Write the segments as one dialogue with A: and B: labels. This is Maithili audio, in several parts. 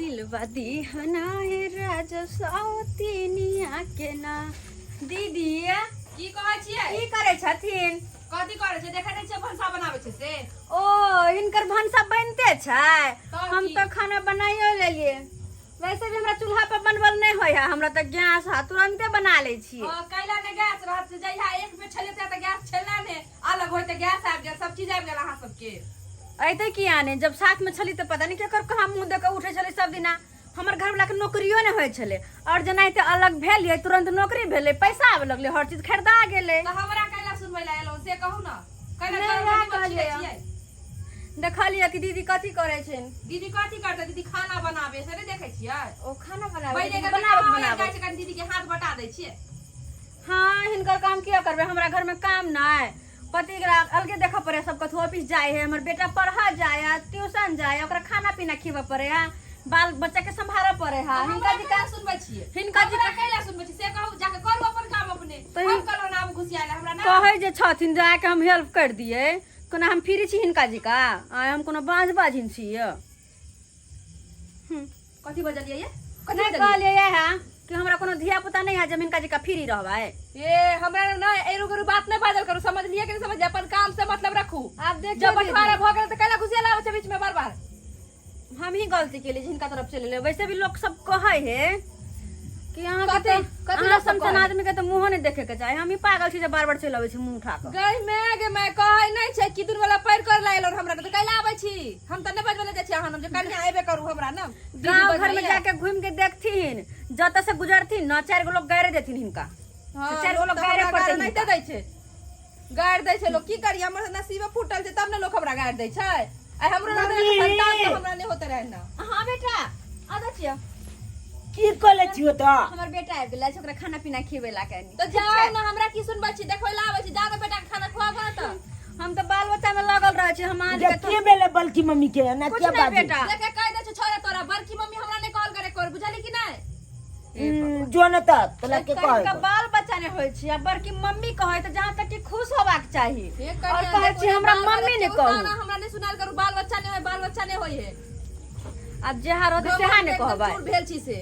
A: दिलवा दीहना हे राजा सावतिनिया के ना। दीदी,
B: की कहै छियै?
A: की करै छथिन?
B: कथी करै छै? देखै नहि छियै, भनसा बनाबै छै से।
A: ओ, हिनकर भनसा बनिते छै?
B: तऽ
A: हम
B: की?
A: तऽ खाना बनाइयो लेलियै। वैसे भी हमरा चूल्हा पर बनबल नहि होइ है, हमरा तऽ गैस है, तुरंते बना लै छियै।
B: हँ, कैला ने गैस रहत से? जहिया एक बेर छलै तऽ गैस छलै ने, अलग होय तऽ गैस आबि गेल, सब चीज आबि गेल अहाँ सबके।
A: अयतै किया नहि? जब साथमे छली तऽ पता नहि केकर कहाँ मुँह दऽ कऽ उठै छलै सब दिना। हमर घरवला के नौकरियो नहि होइ छलै, आओर जेनाहिते अलग भेलियै, तुरंत नौकरी भेलै, पैसा आबऽ लगलै, हर चीज खरीदा गेलै।
B: तऽ हमरा कैला सुनबै लए एलहुँ से कहू ने? कैला
A: नहि,
B: गरम
A: वएह
B: रोटी मछली
A: कहलियै।
B: छियै।
A: देखलियै कि दीदी कथी करै छै।
B: दीदी कथी करतै? दीदी खाना बनाबे से नहि देखै छियै?
A: ओ खाना बनाबै?
B: पहिले
A: दीदी
B: के
A: बनाबै
B: बनाबै
A: बनाबै
B: जाइ छै, कनि दीदी के हाथ बटा दै छियै।
A: हाँ, हिनकर काम किया करबै? हमरा घर में काम नहि, पति एकरा अलगे देखऽ पड़े सब कथु। ऑफिस जाए है, हमर बेटा पढ़ऽ जाए है, ट्यूशन जाए है, ओकरा खाना पीना खिबऽ पड़े है, बाल बच्चा के सम्हारऽ पड़े है।
B: तऽ
A: हिनका
B: हमरा
A: जी
B: कैला सुनबै छियै?
A: हिनका जी
B: हमरा कैला सुनबै छियै से कहू? जाके करू अपन काम अपने।
A: तऽ
B: हम कहलहुँ आब घुसियाएल हमरा ना
A: कहै जे छथिन जाके हम हेल्प कर दियै। कोना हम फ्री छी हिनका जी का? आय, हम कोनो बाँझ बाझिन छियै?
B: कथी बजलियै ये? कथी
A: नहि
B: बजलियै?
A: कहलियै है कि हमरा कोनो धिया पुता नहि है जे हम हिनका जी का फ्री रहबै।
B: ए, हमरा ना एरू गरू बात नहि बाजल करू, समझलियै कि नहि समझलियै? अपन काम से मतलब रखू।
A: आब देखियौ
B: जब
A: दीदी।
B: बंटवारा भऽ गेल तऽ कैला घुसिया लाबै छै बीच में बार बार?
A: हम ही गलती केली जिनका तरफ चले ले। वैसे भी लोग सब कहै है कि अहाँ के
B: कथी-
A: तऽ
B: कथी
A: अहाँ
B: लोक सब
A: सन सन
B: कहै?
A: आदमी के तऽ मुँहो नहि देखे के चाही। हम ही पागल छी जे बार बार चलि अबै छी मुँह उठा कऽ।
B: गई मैं गे मैं, कहै नहि छै कि दुन वाला पैर कर लागल हमरा तऽ कैला आबै छी? हम तऽ नहि बजबै लए जाइ छी अहाँ नाम जे कन्या एबे करू हमरा ना।
A: गाँव घर में जाके घूम के देखथिन, जतऽ से गुजरथिन न, चारि गो लोग गारे देथिन हिनका। चारि गो लोग गारे पड़तै
B: नहीं
A: हिनका।
B: दै छै, गारि दै छै लोक। की करियै, हमर नसीबे फूटल छै तब ने लोक हमरा गारि दै छै। आइ हमरो रहतै ने संतान तऽ हमरा नहि होते रहै ने।
A: हाँ बेटा, आदा छियै।
C: की कऽ छियो तऽ?
A: हमर बेटा आबि गेल छै, ओकरा खाना पीना खिएबै ला कनी।
B: तऽ जाउ ने, हमरा की सुनबै छी? देखबै लए आबै छी? जाउ ने, बेटा के खाना खुआबो ने तऽ।
A: हम तऽ बाल बच्चा में लागल रहै छी। हम आज
C: जे के भेलै बल्कि मम्मी के ना?
A: कुछ
C: क्या
A: नहीं
C: बाजू?
A: बेटा।
B: देखे, कहि दै छौ छोड़े तोरा, बड़की मम्मी हमरा नहि कॉल करे कर, बुझली कि नहि?
C: जो न तऽ तोरा के
A: कहीं का
C: कहै?
A: बाल बच्चा नहीं होइ छै आ बड़की मम्मी कहै तऽ जहाँ तक कि खुश होबाक चाही।
B: हे
A: और
B: कन्या,
A: कहै
B: देखो
A: छी
B: जे
A: हमरा
B: बाल
A: मम्मी
B: बच्चा
A: नहि
B: के
A: कहू।
B: उताना हमरा नहि सुनायल करू, बाल बच्चा नहि होय, बाल बच्चा नहि होय है।
A: आब जेहा रहतै सेहा नहि
B: एकदम
A: कहबै।
B: चूर भेल छी से।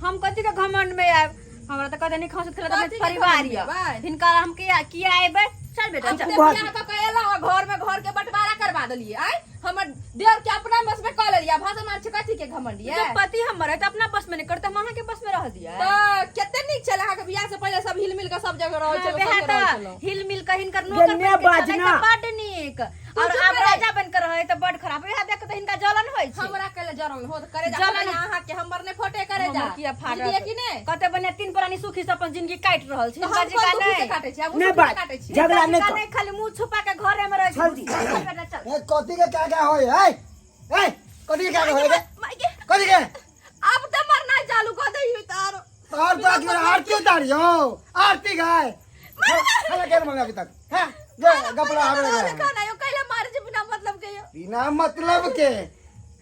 A: हम कथी के घमंड में आयब? हमरा तऽ कहते नहि खसत खेला
B: कथी के
A: परिवार
B: घमंड में
A: यऽ।
B: आयबै?
A: हिनका हम किया किया अयबै? चल बेटा, चल।
B: अपने बियाह कऽ के एलहुँ आ घर में घर के बंटवारा करवा देलियै। आँय, हमर देवर के अपना बस में कऽ लेलियै। भाषण मार छै, कथी के घमंड ये?
A: जब पति हमर है तऽ अपना बस में नहीं करते, हम अहाँ के बस में रह दियै?
B: तऽ कते नीक छलै अहाँके बियाह से पहिले, सब हिल मिल के सब जगह रहै छलहुँ,
A: वएह
B: संगे रहै
A: तऽ
B: छलहुँ।
A: हिल मिल के हिनकर नौकर
C: ने
A: बन के
C: बाज
A: चलै
C: ना।
A: तऽ बड नीक, और
B: चुप
A: आब
B: रह।
A: राजा बन के रहे तऽ बड खराब। वएह देख के तऽ हिनका जलन होइ छै।
B: हमरा कैले जरल हो तऽ करे जा।
A: जलन-
B: अहाँ के हमर नहि फटे करे जा।
A: हमर किया फाटत?
B: बुझलियै कि नहि?
A: कते बढ़िया तीन प्राणी सुखी से अपन जिंदगी काटि रहल छै।
B: तऽ
A: हिनका
B: हम
A: जी का
B: कोन दुखी से
A: नहि
B: काटै छी? आब ओ
C: नहि
B: सुखी से
C: बाज
B: काटै छी।
C: झगड़ा
A: हिनका
C: नहि
A: जी का
C: कर।
A: नहि, खाली मुंह छुपा के घरे में रहै छै।
C: चल दी।
A: चल बेटा, चल।
D: ए, कथी के क्या क्या होय है? ए, कथी के क्या क्या होय गे?
B: माय गे।
D: कथी के?
B: आब तऽ मरनाइ चालू कऽ दै तारो।
D: और तो की आरती उतारियो, आरती गाय खाना के मांगे अभी तक हैं गे गपला आवे गे।
B: खाना यो कैला मारे छै बिना मतलब के यो?
D: बिना मतलब के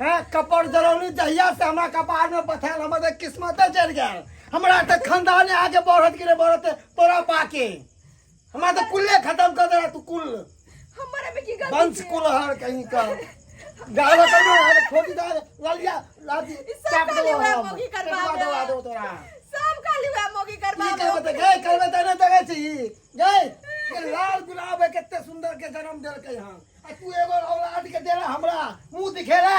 D: हैं? कपड़ जरौनी जहिया से हमरा कपार में बथाल, हमर तऽ किस्मते चढ़ गेल। हमरा तऽ खानदान आगे बढ़त कि नहीं बढ़त तोरा पाके? हमरा तऽ कुल्ले खत्म कर देला तू कुल।
B: हमरे में की गलती
D: वंश
B: छै?
D: कुल हर कहीं का गावा कर दो, खोटी दा ललिया लादी
B: सब
D: चाप
B: खाली
D: दो
B: वएह
D: हम।
B: मौगी करबा
D: टटुआ
B: दे।
D: दबा दो तोरा।
B: सब खाली वएह मौगी करबा
D: की
B: दे।
D: करबे तऽ गई करबे तऽ नहि देखै छी गई ये लाल गुलाब है, कते सुंदर के जन्म देलकै हन आ तू एगो औलाद के देला हमरा मुंह दिखेला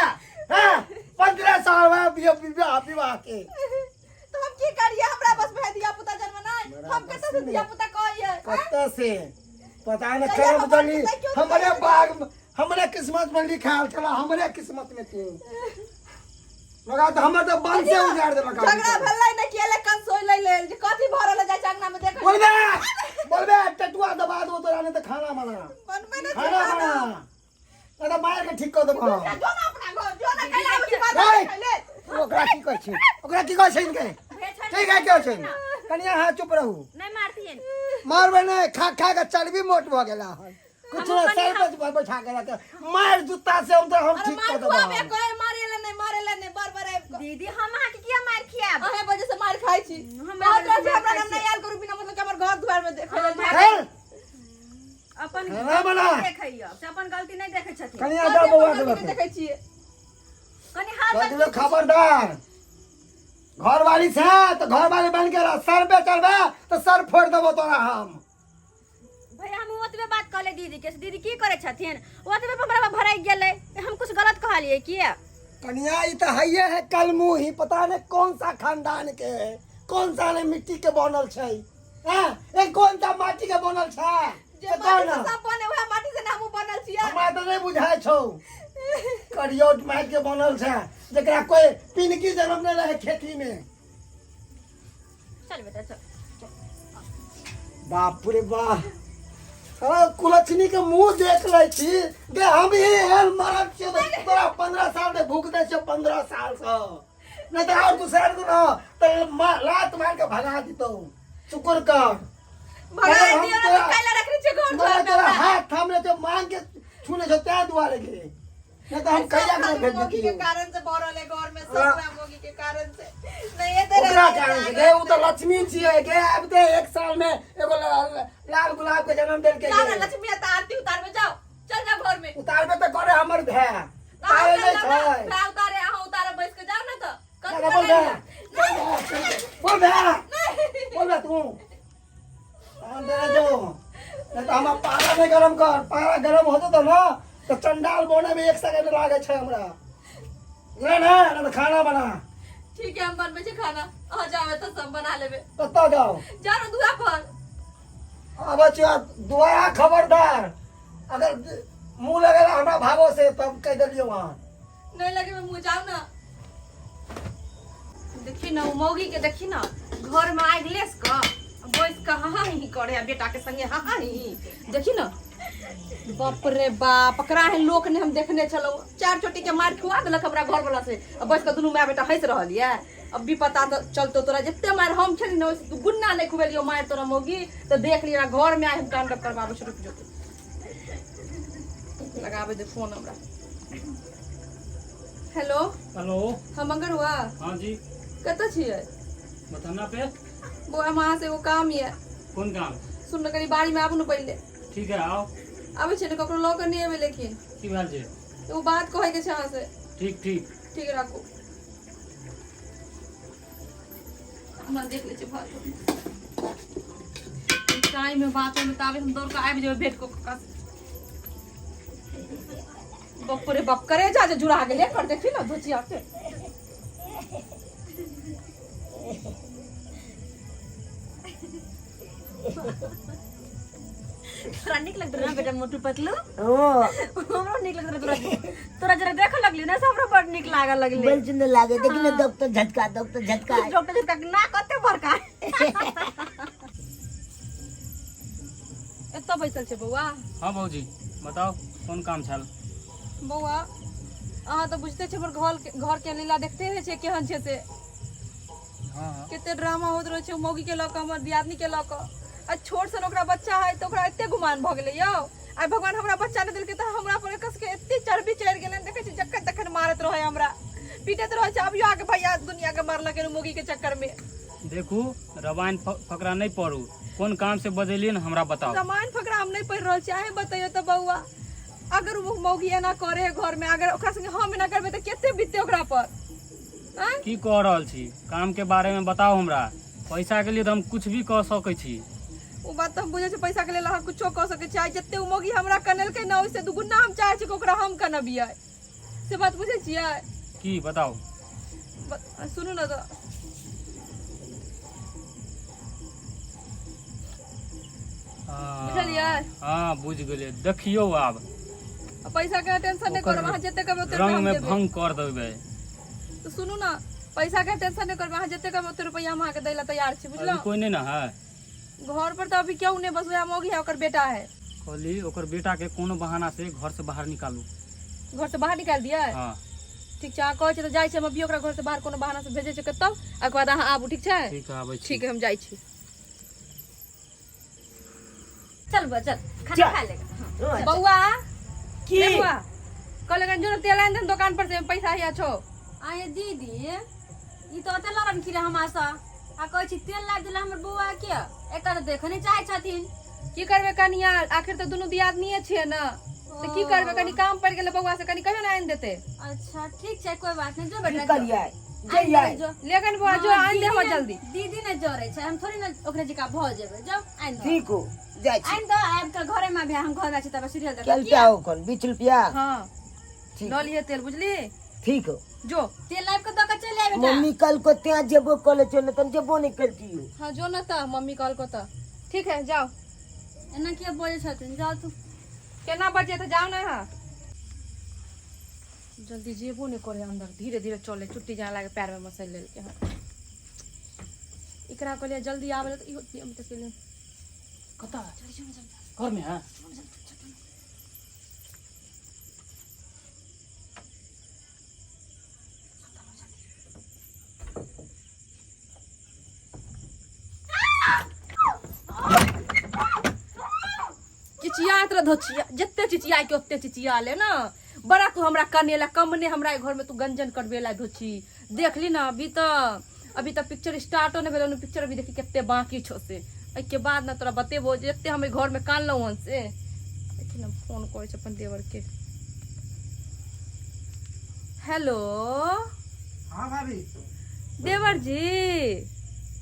D: हैं? 15 साल में विवाह विवाह के
B: तो हम की करिए? हमरा बस में धिया पुता जन्म नहीं, हम कते से धिया पुता कहिए?
D: कत्ते से पता न।
B: जहिया
D: करम
B: हमर
D: जली
B: पिता क्यों
D: हमरे
B: नहीं?
D: बाग में- हमरे किस्मत में लिखायल छला, हमरे किस्मत में तू लगा तऽ हमर तऽ बंश से उजाड़ देलक।
B: झगड़ा भेलै ने केले कन सोइ लै लेल जे कथी भरल जाइ छै अंगना में देखै।
D: बोलबे बोलबे, टटुआ दबा दो तोरा, नहीं तऽ खाना बना।
B: बनबै ने
D: खाना बना, नहीं तऽ मार के ठीक कर देबो हम।
B: जो ना अपना घर जो ना, कैला आबै छी बात
D: ए!
B: खाइले।
D: ओकरा की कहै छै? ओकरा की कहै छै इनके? ठीक है, क्यों छै कनिया? हाँ, चुप रहू।
A: नहीं मारथिन।
D: मारबै नहि, खा खा के चर्बी मोट भऽ गेला हन। कुछ नहि, सर पर बैठा के रख, मार जूता से हम तऽ हम
B: अरे
D: ठीक
B: मार
D: कऽ देबो
B: खुआबे
D: हम।
B: कहे, मारे ला नहीं, मारे ला नहीं, बार बार आबि कऽ।
A: दीदी, हम अहाँके किया मार खियाब?
B: अहे वजह से मार खाइ छी।
A: हमरा
B: कहत रहै
A: वजह
B: छै
A: से
B: हमरा
A: मार
B: नाम
A: खाइ
B: नहि आयल करू बिना मतलब के हमर घर दुआर में देखै लेल।
D: चल।
A: अपन
D: खाना बना।
A: गलती देखैया से, अपन गलती नहीं देखै छथिन।
D: कनिया, जाओ बौआ के
B: गलती
D: लगे।
B: देखै छियै।
A: कनी हाल
D: कह देबे खबरदार घरवाली छै तऽ घरवाली बन के रह सर पे चढ़बे तऽ सर फोड़ देबो तोरा हम
A: भैया हम ओतबे बात कहले दीदी के से दीदी की करे छथिन ओतबे पर हमरा भराई गेलै हम कुछ गलत कहलिए किया
D: कनिया ई तऽ हइये है कल मुँह ही पता नहीं कौन सा खानदान के है कौन सा ने मिट्टी के बनल छै हैं ए कौन सा माटी के बनल छै
B: जे
D: से कह
B: माटी
D: ना
B: से सब बने वएह माटी से ने हमहूँ बनल छियै
D: हमरा तऽ नहि बुझाइ छौ करियौट माटि के बनल छै जकरा कोई पिनकी जन्म नहि रहै खेती में
A: चल बेटा चल
D: बाप रे बाप साला कुलक्षणी के मुंह देख लै छी गे हम ही एहन मरद छियै तऽ तोरा 15 साल से भूख दै छियौ 15 साल से नहीं तऽ और दूसरा को ना तऽ लात मार के भगा दितौ शुक्र कर
B: भगा
D: हम
B: दियौ ने तऽ कैला रखने छियै घर
D: मगर
B: दुआर
D: तोरा
B: में
D: हाथ थामले तो मांग के छूने छौ तैं दुआरे गे नहीं तऽ हम कैला के भेज
B: मोगी के
D: दितियौ
B: कारण से भऽ रहल है घर में सब
D: हाँ।
B: वएह मोगी के कारण से नहीं एते
D: ओकरा कारण से गे उ तऽ लक्ष्मी छियै गे आबिते एक साल में एगो लाल गुलाब के जन्म देलकै
B: जाओ ना
D: गे।
B: लक्ष्मी आता आरती उतार में जाओ चल जाओ घर में
D: उतारबे तऽ करे हमर भाय
B: अहाँ
D: उतारे
B: चल
D: नहि
B: जाओ ना
D: छै
B: भाय उतारे अहाँ उतारे बैस के जाओ ना तो
D: ना, ना, बोल भाय बोल भाय बोल भाय तू हम तेरा जो नहीं तो हमरा पारा नहीं गरम कर पारा गरम होते तो ना तो चंडाल बोने में एक सेकंड लागे छै हमरा ना ना ना तो खाना बना
B: ठीक है हम बनबै छी खाना अहाँ जाओ तऽ सब बना लेबै
D: कतऽ जाओ
B: जाओ ना दुआ पर
D: अब बच्चा दोबारा खबरदार अगर मुंह लगेला हमरा भागो से तब कह देलियो वहाँ
B: नहीं लगे में मुँह जाओ ना
A: देखी ना उ मौगी के देखी ना घर में आगि लेस क बैस क हाँ ही करे आ बेटा के संगे हाँ ही देखी ना बाप रे बाप पकड़ा है लोक ने हम देखने छलहुँ चार चोटी के मार खुआ देलक हमरा घर वाला से आ बैस क दुनू माय बेटा हंसि रहल ये अब भी पता तो चलतो तोरा जते मार हम खेली ना ओइसे दुगुना नहीं खुबेलियो मार तोरा मौगी तो देख लिया घर में आइ हम तांडव करबाबै छी रुक जो तू। लगाबे दे फोन हमरा हेलो
E: हेलो
B: हम मंगर हुआ
E: हाँ जी
B: कतऽ छियै
E: बताना पे
B: बौआ हम अहाँ से एगो काम यऽ
E: कोन काम
B: सुन ने कनि बाड़ी में आबू ने पहिले
E: ठीक है आओ
B: आबै छै ने ककरो लऽ कऽ नहि एबै लेकिन
E: की भेल छै
B: एगो बात कहैके छै अहाँ से
E: ठीक ठीक
B: ठीक राखू हमरा देख लै छियै भात टाइम में बात में ताबे हम दौड़ कऽ आबि जेबै भेंट कऽ कऽ बाप रे बाप करे जा जे जुड़ा गेलै कर देखी ना धोचिया के
A: तोरा नीक लगत रहे ना बेटा मोटू पतलू
C: ओ
A: हमरो नीक लगत रहे तोरा तोरा जरा देखऽ लगली ना से हमरो बड़ नीक लागऽ लगले
C: बड़ सुंदर लागे देखी ना डॉक्टर झटका डॉक्टर झटका
A: डॉक्टर झटका ना कते बड़का
B: एतऽ बैसल छै बौआ
E: हाँ भौजी बताओ कोन काम छल
B: बौआ अहाँ तऽ बुझते छै हमर घर के घर के लीला देखते रहै छियै केहन छै से
E: हाँ हाँ
B: कते ड्रामा होइत रहै छै ओ मौगी के लऽ कऽ हमर दियादनी के लऽ कऽ आ छोट सन ओकरा बच्चा है तऽ ओकरा एते गुमान भऽ गेलै यौ आइ भगवान हमरा बच्चा नहि देलकै तऽ हमरा पर कस के एते चर्बी चढ़ि गेलै देखै छी जखन तखन मारैत रहै हमरा पीटैत रहै छै अभियो आके भैया दुनिया के मारलकै मौगी के चक्कर में
E: देखू रामायण फकरा नहि पढ़ू कोन काम से बजेलियै ने हमरा बताउ
B: रामायण फकरा हम नहि पढ़ि रहल छी अहें बतैयौ तऽ बौआ अगर ओ मौगी एना करे है घर में अगर ओकरा संगे हम एना करबै तऽ कते बीतते ओकरा पर आँय
E: की कह रहल छी काम के बारे में बताउ हमरा पैसा के लिए तऽ हम कुछ भी कह सकै छी
B: ओ बात तऽ हम बुझै छी पैसा के लेल अहाँ कुछो कऽ सकै छी आइ जते ओ मौगी हमरा कनेलकै ने ओहिसे दुगुना हम चाहै छी कि ओकरा हम कनबियै से बात बुझै छियै
E: की बताउ
B: सुनू ने तऽ बुझलियै
E: हाँ बुझ गेलियै देखियौ आब
B: पैसा के टेंशन नहि करब अहाँ जते कहबै ओते
E: रंग
B: रुपैआ हम
E: में
B: देबै
E: भंग कर देबै
B: तऽ सुनू ने पैसा के टेंशन नहि करबै अहाँ जते कहबै ओते रुपैआ हम अहाँके दै लए तैयार छी
E: अभी
B: बुझलहुँ
E: कोई नहीं ना है
B: घर पर तऽ अभी क्यों नहि बस वएह मौगी है ओकर बेटा है
E: कहली ओकर बेटा के कोनो बहाना से घर से बाहर निकालू
B: घर से बाहर निकालि दियै
E: हाँ
B: ठीक छै अहाँ कहै छी तऽ जाइ छी हम अभी ओकरा घर से बाहर कोनो बहाना से भेजै छी कतौ ओकर बाद अहाँ आबू ठीक छै
E: ठीक है आबै छी
B: ठीक है हम जाइ छी
A: चल बा चल खाना
C: चल।
A: खा लेगा
C: हाँ,
B: बौआ
C: की
B: ए बौआ कहले जो तेल आनि दे दुकान पर से पैसा हिया छौ
A: आये दीदी ई तऽ ओते लड़न की रहे हमरा से आ कहै छी तेल लाबि देला हमर बौआ के एकर तऽ देखऽ नहि चाहै छथिन
B: की करबै कनिया आखिर तऽ दुनू दियादनीये छियै ने तऽ की करबै कनी काम पड़ि गेलै बौआ से कनी कहियो ने आनि देतै।
A: अच्छा ठीक छै, कोई बात नहीं, जो
C: की
A: बेटा जो।
C: करियै
A: आनि
C: जइयै
A: दे, जो।
B: लेकिन बौआ जो
A: हाँ,
B: आनि दे
A: दीदी
B: हमर
A: ने-
B: जल्दी।
A: दीदी ने जरे छै, हम थोड़ी ने ओकरे जका भऽ जेबै। जो आनि दो।
C: ठीक हो जाइ छी।
A: आनि दो, आबि कऽ घरे में भी हम घर में छी तब सीरियल
C: के
A: देखब।
C: रुपया हो कोन 20 रुपया?
B: हाँ
C: ठीक।
B: लऽ लिहे तेल बुझली।
C: ठीक हो।
B: जो
A: तेल लाबि कऽ दऽ कऽ चलि आइ बेटा।
C: मम्मी कल को त्या जेबो कॉलेज चल तन जेबो नहीं करतियो।
B: हाँ जो न तऽ मम्मी कहलको तऽ ठीक है जाओ।
A: एना किया बजै छथिन, जाउ तू।
B: केना बजे तऽ जाओ ना। हाँ जल्दी जेबो नहीं करे अंदर, धीरे धीरे चले, चुट्टी जहाँ लागे पैर में मसल लेलके हन। एकरा कहलियै जल्दी आबे तऽ इहो हम तऽ चलि।
E: कतऽ घरमे है?
B: चिचियाइत रह धोचिया, जते चिचियाइ के ओते चिचिया ले ना। बड़ा तू हमरा कनेला कमने, हमरा घर में तू गंजन करबेला धोची। देख ली ना अभी तो, अभी तो पिक्चर स्टार्टो नहीं भेल, पिक्चर अभी देखी कते बाकी छो से। एहिके बाद ना तोरा बतेबो जते हम घर में कानलहुँ हन से। देखी ना फोन करै छै अपन देवर के। हेलो।
D: हाँ भाभी।
B: देवर जी।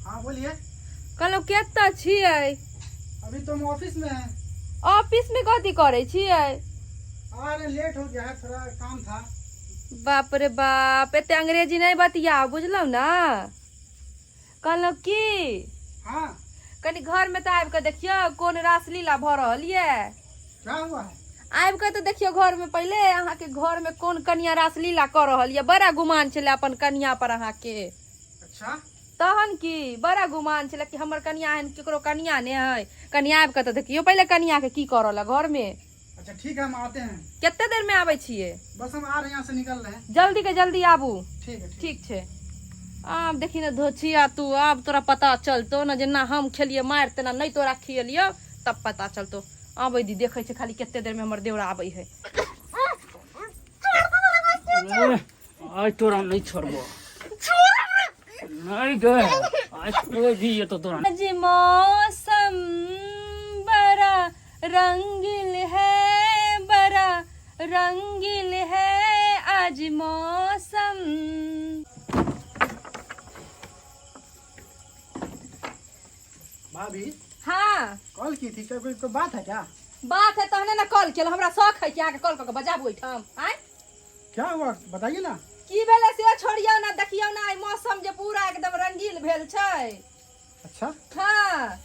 D: हाँ बोलिए।
B: कहलहुँ कतऽ छियै?
D: अभी तो हम ऑफिस में हैं।
B: ऑफिस में कथी करै छियै?
D: अरे लेट हो गया है, थोड़ा काम था।
B: बाप रे बाप, एते अंग्रेजी नहीं बतियाओ बुझलहुँ ना। कहलहुँ की
D: हाँ
B: कनी घर में तऽ आबि कऽ देखियौ कोन रासलीला भऽ रहल यऽ।
D: क्या हुआ है?
B: आबि कऽ तऽ देखियौ घर में पहिले अहाँके घर में कोन कनिया रासलीला कऽ रहल यऽ। बड़ा गुमान छलै अपन कनिया पर अहाँके।
D: अच्छा
B: तहन की बड़ा गुमान छलै कि हमर कनिया एहन केकरो कनिया नहि है। कनि आबि कऽ तऽ देखियौ पहिले कनिया के की कऽ रहल है घर में।
D: अच्छा ठीक है, हम आते हैं।
B: कते देर में आबै छियै?
D: बस हम आ रहे हैं, यहाँ से निकल रहे हैं।
B: जल्दी के जल्दी आबू।
D: ठीक है।
B: ठीक छै। आब देखी ने धोछिया तू, आब तोरा पता चलतो ने जेना हम खेलिए मारि तेना नहीं तोरा खियलियो तब पता चलतो। आबै दी देखै छै खाली कते देर में हमर देवरा आबै है।
E: आइ तोरा नहीं छोड़बो, नहीं गे, आइ कोई भी ये तो तोरा।
B: आज मौसम बड़ा रंगीन है, बड़ा रंगीन है आज मौसम।
D: भाभी।
B: हाँ
D: कॉल की थी क्या? कोई कोई बात है क्या?
B: बात है तहने ना कॉल केलहुँ। हमरा शौक है कि अहाँके कॉल कऽ के बजाबू एहिठाम। आँय
D: क्या हुआ बताइए ना।
B: की भेलै से छोड़ियौ ना, देखियौ ना आइ मौसम जे पूरा एकदम रंगीन भेल छै।
D: अच्छा।
B: हाँ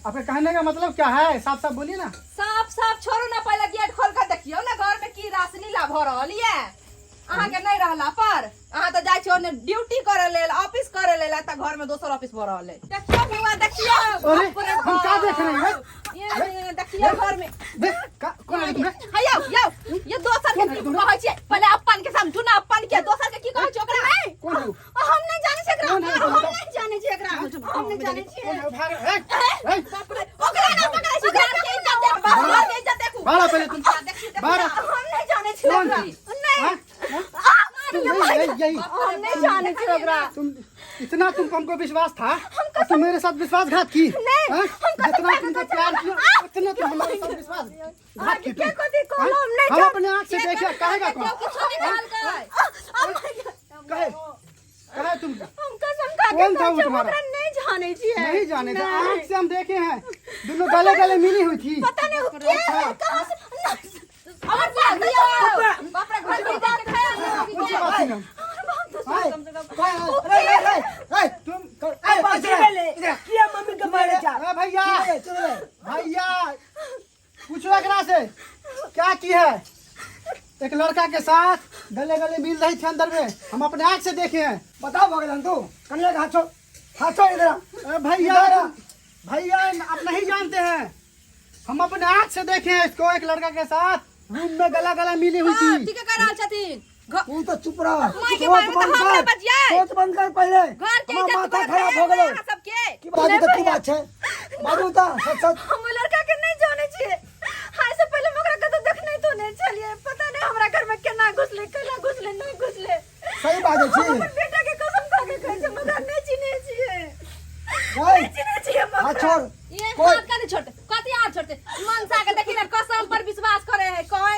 D: आपके कहने का मतलब क्या है, साफ साफ बोलिए ना।
B: साफ साफ छोड़ू ना, पहिले गेट खोल के देखियौ ना घर में की रासलीला भऽ रहल ये। अहाँके नहीं रहला पर अहाँ तऽ जाइ छी ओने ड्यूटी करे लेल, ऑफिस करे लेल, तऽ घर में दोसर ऑफिस भऽ रहल है। देखियौ बौआ देखियौ।
D: अरे,
B: बाप रे
D: हम का देख रहे हैं?
B: ये देखियौ घर में।
D: देख कौन है तुमरे?
B: हे यौ यौ, ये दोसर के की कहै छियै? पहिले अपन के समझू ना, अपन के दोसर के की कहै छियै ओकरा?
D: कौन है वो?
A: हम नहीं जानै छियै एकरा।
D: कौन है वो?
A: हम नहीं जानै छियै एकरा, हम नहीं जानै छियै।
D: कौन है वो? भाग ए, ए,
B: बाप रे, ओकरा ना पकड़ै छी, घर के इज्जत देख, बाप घर के इज्जत देखू।
D: बारह पहले तुम बारह।
A: हम नहीं जानै छियै
D: कौन
A: ओकरा।
D: थी?
A: नहीं।
D: हाँ? हाँ? तुम यही यही यही
A: हम नहीं जानै छियै ओकरा।
D: तुम इतना तुमको हमको विश्वास था और तुम मेरे साथ विश्वासघात की।
A: नहीं,
D: हाँ?
A: हम कसम
D: जितना
A: खा के
D: तुमको
A: कहै
D: प्यार
A: छियै,
D: किया उतना तुम हमारे साथ विश्वासघात की
A: के
D: तुम।
A: कथी कहलहुँ, हम नहीं
D: हम
A: जानै।
D: अपने आँख से देखे, कहेगा कौन?
B: किछो नहीं कहलकै।
D: कहे कहे तुम।
A: हम कसम खा के
D: कौन था
A: कहै
D: वो
A: छियै, हम
D: तुम्हारा?
A: ओकरा नहीं जानै छियै।
D: नहीं जाने थे?
A: नहीं।
D: आँख से हम देखे हैं, दोनों गले गले मिली हुई थी।
A: पता नहीं वो के है, कहाँ से। नहीं,
B: हमर बाप रे, बाप रे, घर के इज्जत खाया।
D: कौन सी बात थी हम?
C: हाय
D: अरे, अरे, अरे, तुम अरे,
C: बाजी
D: इधर आ,
C: भेलै
D: इधर आ।
C: किया मम्मी के मारे जा?
D: अरे भैया,
C: चल रे।
D: भैया पूछो एकरा से क्या की है। एक लड़का के साथ गले गले मिल रही थी अंदर में, हम अपने आँख से देखे हैं।
F: बताओ भगवान तू कनिया के हाथ छोड़, हाथ छोड़ इधर आ।
D: अरे भैया,
F: इधर आ।
D: भैया आप नहीं जानते हैं, हम अपने आँख से देखे हैं इसको एक लड़का के साथ रूम में गला गला मिली हुई
B: हाँ,
D: थी।
B: ठीक है, कह रहल छथिन।
F: तू तो चुप रह।
B: माय के
F: सोच
B: बारे में
F: बंद
B: तऽ हमरा
F: कर,
B: बजियै।
F: सोच बंद कर पहले।
B: घर के
F: हमार
B: इज्जत
F: माथा
B: बढ़त
F: खराब
B: है
F: हो गेलो।
B: अहाँ सबके।
F: की बाजू तऽ की बात छै बाजू तऽ सच सच।
A: हम ओहि लड़का के नहीं जानै छियै। हाय से पहिले हम ओकरा कतौ देखने तो नहीं छलियै। पता नहीं हमरा घर में केना घुसलै, केना घुसलै, नहीं घुसलै।
F: सही बाजै छी।
A: हम अपन बेटा के कसम खा के कहै छियै, हम ओकरा नहीं चिन्है छियै।
F: नहीं।
A: नहीं चिन्है छियै हम
F: हाथ
A: ओकरा।
F: छोड़।
B: ये
F: कोई
B: हाथ कथी छोड़ते, कथी हाथ छोड़ते? मनसा के देखी ना कसम पर विश्वास करे है, कहे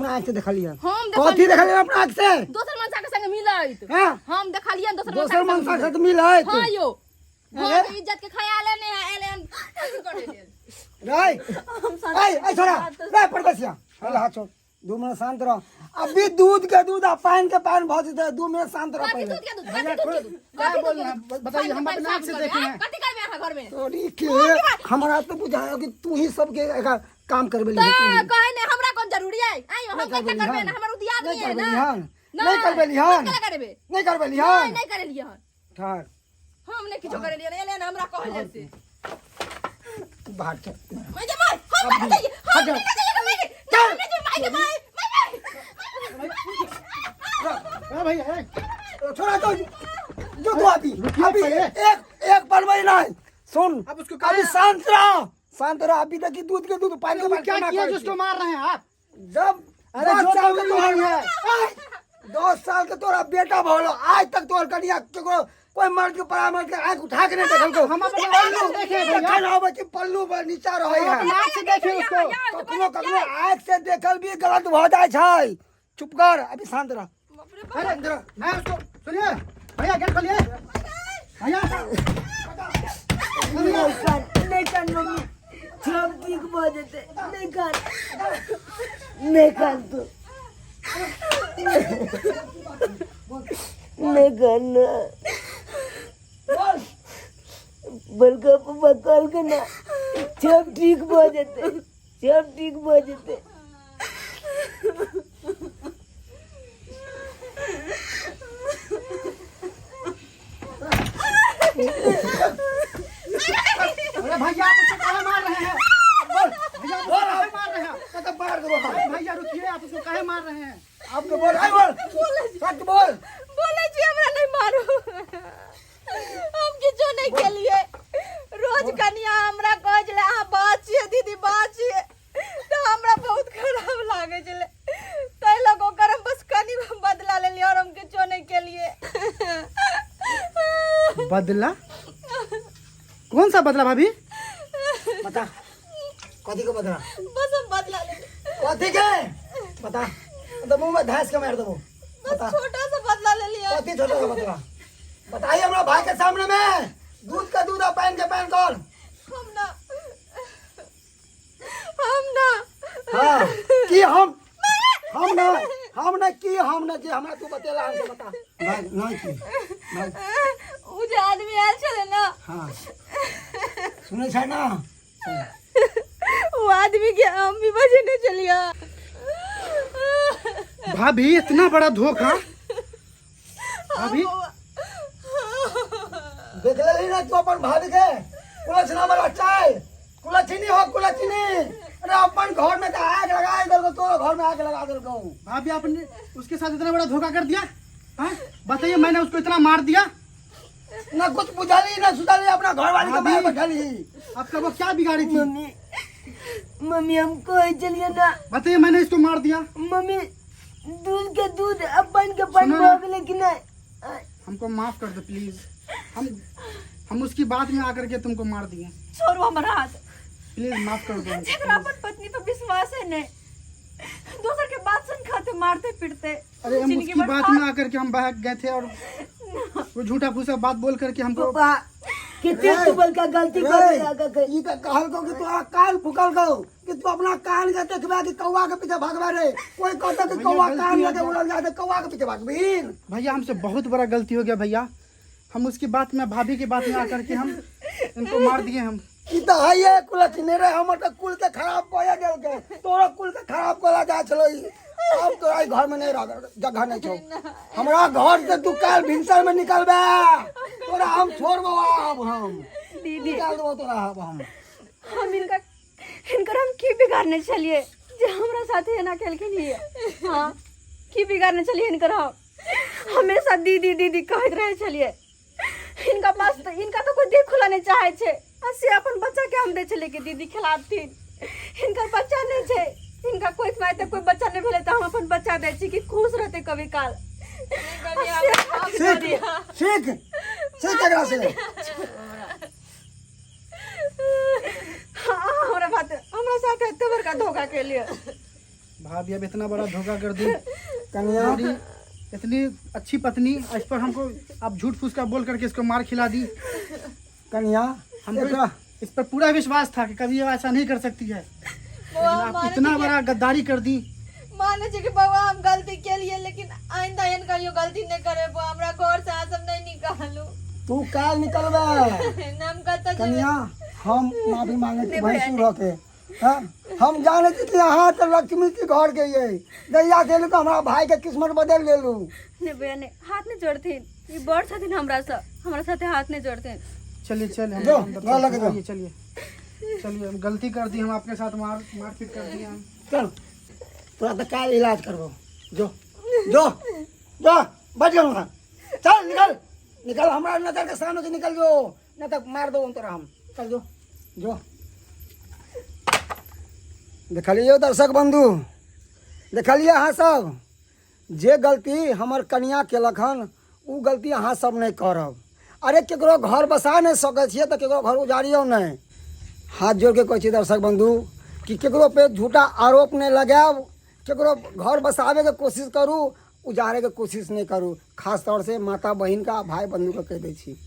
F: अपना आँख से देखलियै?
B: हम
F: कथी देखलियै अपना आँख से?
B: दोसर मनसा के संग मिलैत।
F: हैं?
B: हम देखलियै दोसर
F: दोसर मनसा के साथ मिलैत?
B: हां यो, घर के इज्जत के ख्याल नहीं है, एले हम अथी करे लेल।
F: रे ऐ ऐ छोरा रे परदेसिया, पहले हाथ छोड़, 2 मिनट शांत रह। अभी दूध के दूध आ पानी के पानी भऽ जेतै, 2 मिनट शांत रह।
B: कथी
F: पहिले
B: दूध के दूध?
D: भैया,
B: कथी दूध के दूध?
D: क्या
B: कथी
D: बोल
B: दूध के
D: रहे हैं?
B: दूध?
D: बताइए, हम
B: पानी
D: अपने आँख से
B: साफ
D: देखे
B: करबै।
D: हैं।
B: कथी करबै अहाँ घर में?
F: तोरी के हमरा तो बुझायो कि तू ही सबके एका काम करबे।
B: तऽ कहे ने हमरा कोन जरूरी है? आइयो हम
F: नहीं
B: कते
F: करबै
B: करबै
F: लिहन।
B: ने, हमर उदियाद
F: नहीं
B: नहीं है
F: करबै
B: ना।
F: लिहन। नहीं करबै लिहन।
B: कथी करबै?
F: नहीं करबे
B: नहीं
F: लिहन।
B: नहीं करे लिहन।
F: ठहर।
B: हम नहीं किछो करे लिहन, एले ने हमरा कहले से।
F: तू बाहर चल।
B: मैं जे माय, हम कते जाइए? हम
F: हट जा।
B: कते जाइए? मैं के
F: चल।
B: नहीं जे माय के माय, माय माय।
D: ए भैया, ए,
F: छोड़ा तो जो तू अभी
D: रुकिए
F: अभी
D: पहले।
F: एक एक पल में नहीं सुन।
D: अब उसको
F: अभी शांत रहो, शांत रहो। अभी देखी दूध के दूध पानी के
D: वो
F: पानी
D: क्या
F: केना
D: किया
F: करै
D: जिसको
F: छी।
D: मार रहे हैं आप?
F: जब
D: अरे
F: 10
D: जो
F: साल
D: तो
F: के तोहर
D: नहीं है।
F: 10 साल के तोरा बेटा भलो, आज तक तोहर कनिया केकरो कोई मर्द के परामर्श के आंख उठा के नहीं देखलको।
D: हम अपने आँख से देखे हैं भैया।
F: जखन आबै छै पल्लू पर नीचा रहै
D: हम
F: है।
D: अपने आँख से देखे उसको।
F: कखनो कखनो आँख से देखल भी गलत भऽ जाइ छै। चुप कर, अभी शांत रह।
D: अरे मैं उसको, सुनिए भैया, गेट खोलिए भैया।
C: नहीं कान, नहीं कान मम्मी, सब ठीक भऽ जेतै। नहीं कान, नहीं कान, तू नहीं कान ना। बड़का पप्पा कहलकै ना सब ठीक भऽ जेतै, सब ठीक भऽ जेतै।
D: अरे भैया, आप उसको काहे मार रहे हैं?
F: बोल।
D: भैया, आप उसको काहे मार रहे हैं?
F: कतऽ मार देबो हम।
D: अरे भैया रुकिए, आप उसको काहे मार रहे हैं?
F: आब तो बोल, आइ बोल, सच बोल।
B: बोले छी हमरा नहीं मारू, हम किछो नहीं केलिए। रोज कनिया हमरा कहै छलै अहाँ बाचिए दीदी बाचिए, तऽ हमरा बहुत खराब लागै छलै, ताहि लऽ कऽ ओकर हम बस कनि बदला लेलियै और हम किछो नहीं केलिए।
D: बदला? कौन सा बदला भाभी?
F: बता, कथी के बदला?
B: बस हम बदला लेलियै।
F: कथी के बता, तो मुंह में धांस के मार देबो।
B: बस
F: बता।
B: छोटा सा बदला लेलियै।
F: कथी छोटा सा बदला? बताइए हमरा भाई के सामने में दूध का दूध और पान के पान कर।
B: हम ना, हम ना।
F: हाँ की हम ना, हम ना की हम ना जे हमरा तू बतेला हमके बता भाई। नहीं की भाई?
B: उ जे आदमी आयल छलै ना।
F: हाँ, सुनै छै ना?
B: वो आदमी के हम भी बजेने छलियै।
D: भाभी, इतना बड़ा धोखा भाभी?
F: देख लेली ना तू अपन भाभी के कुलछना वाला चाय, कुलछनी हो कुलछनी। अरे अपन घर में तो आग लगा देलको, तोरो घर में आग लगा देलको।
D: भाभी, आपने उसके साथ इतना बड़ा धोखा कर दिया? हाँ बताइए, मैंने उसको इतना मार दिया।
F: ना कुछ बुझाली ना सुझाली, अपना घर वाली के
D: भाभी।
F: मैं बैठली।
D: आपका वो क्या बिगाड़ी थी?
C: मम्मी, मम्मी, हम कहे चलिए ना।
D: बताइए, मैंने इसको मार दिया।
C: मम्मी, दूध के दूध अब पानी के पानी
D: सुनो ना।
C: भऽ गेलै कि नहीं?
D: हमको माफ कर दो प्लीज, हम उसकी बात में आकर के तुमको मार दिए।
A: छोड़ू हमर हाथ।
D: प्लीज माफ कर दो हमको,
A: जेकरा अपन पत्नी पर विश्वास है नहीं, दोसर के बात सुन खाते मारते पीटते।
D: अरे हम
A: जिंदगी
D: उसकी
A: भर
D: बात में आकर के हम बहक गए थे और वो झूठा फूसा बात बोल करके हमको।
C: पापा, कते तू बड़का गलती कर
F: रे,
C: देला के।
F: ई तऽ कहलकौ कि तोरा कान फुकलकौ कि तू अपना कान के देखबे कि कौआ के पीछे भागबे रे। कोई कहतौ कि
D: भैया,
F: कौआ
D: गलती
F: कान
D: हो
F: लगे
D: गया।
F: उड़ल जाए तऽ कौआ के पीछे भागबीन?
D: भैया, हमसे बहुत बड़ा गलती हो गया भैया, हम उसकी बात में, भाभी की बात में आकर के हम इनको मार दिए हम।
F: ई तऽ हइये कुलछनी रे, हमर तऽ कुल के खराब कए देलकै, तोरो कुल के खराब कऽ जाइ छलो ई। अब तोरा ई घर में नहीं रह, जगह नहीं छौ। हमरा घर से तू काल भिनसर में निकलबे, तोरा हम छोड़बो आब, हम
A: दीदी
F: निकाल देबो तोरा आब हम।
A: हम इनका हिनकर हम की बिगाड़ने छलिए जे हमरा साथे एना केलखिन? ये हाँ की बिगाड़ने छलिए हिनकर हम? हमेशा दीदी दीदी कहैत रहै छलिए। हिनका पास तऽ हिनका तऽ कोई देखो ला नहीं चाहे छै, आ से अपन बच्चा के हम दै छलिए कि दीदी खिलाबथिन। हिनकर बच्चा नहीं छै, हिनका कोई माय तऽ कोई बच्चा नहीं भेलै, तऽ हम अपन बच्चा दै छी कि खुश रहतै कभी काल।
F: सीख, सीख, सीख एकरा से।
A: हाँ, हमरा बात हमरा साथ एते बड़का धोखा केलिए।
G: भाभी अब इतना बड़ा धोखा कर दी।
F: कन्या,
G: हमारी इतनी अच्छी पत्नी, इस पर हमको आप झूठ फूस का बोल करके इसको मार खिला दी।
F: कन्या,
G: हमको
F: एकरा
G: इस पर पूरा विश्वास था कि कभी ये ऐसा नहीं कर सकती है,
B: बौआ,
G: लेकिन आप
B: मानै
G: इतना
B: छी
G: बड़ा गद्दारी कर दी।
B: मानै छी कि बौआ हम गलती केलिए, लेकिन आइंदा एहन कहियो गलती नहि करे बौआ। हमरा घर से अहाँ सब नहि निकालू।
F: तू काल निकलबे।
B: हम कतऽ जेबै?
F: कन्या, हम माफी मांगे छी भैंसुर रह के। हाँ? हम जाने छी कि अहाँ तऽ लक्ष्मी छी घर के ये दैया से तऽ हमरा भाई के किस्मत बदल देलू।
A: नहीं भैया नहीं, हाथ नहीं जोड़थिन, ई बड़ छथिन हमरा से, हमरा साथे हाथ नहीं जोड़थिन।
G: चलिए चलिए, हम
F: जो,
G: अंदर
F: गला
G: चलते
F: लगे
G: हैं।
F: जो।
G: आइए, चलिए चलिए, हम गलती कर दी, हम आपके साथ मार मारपीट कर दिए हम।
F: चल, तोरा तऽ काल्हि इलाज करबो। जो जो जो, बच गेलहुँ हँ। चल निकल निकल, हमरा नजर के सामने से निकल जो, नहीं तऽ मार दो तोरा हम। चल जो जो। देखलियै दर्शक बंधु, देखलियै अहाँ सब जे गलती हमर कनिया केलक हन, ओ गलती अहाँ सब नहि करब। अरे केकरो घर बसा नहि सकै छियै तऽ केकरो घर उजाड़ियौ नहि। हाथ जोड़ के कहै छी दर्शक बंधु कि केकरो पे झूठा आरोप नहि लगायब, केकरो घर बसाबैके कोशिश करू, उजाड़ैके कोशिश नहि करू। खास तौर से माता बहिन का भाई बंधु के कहि दै छी।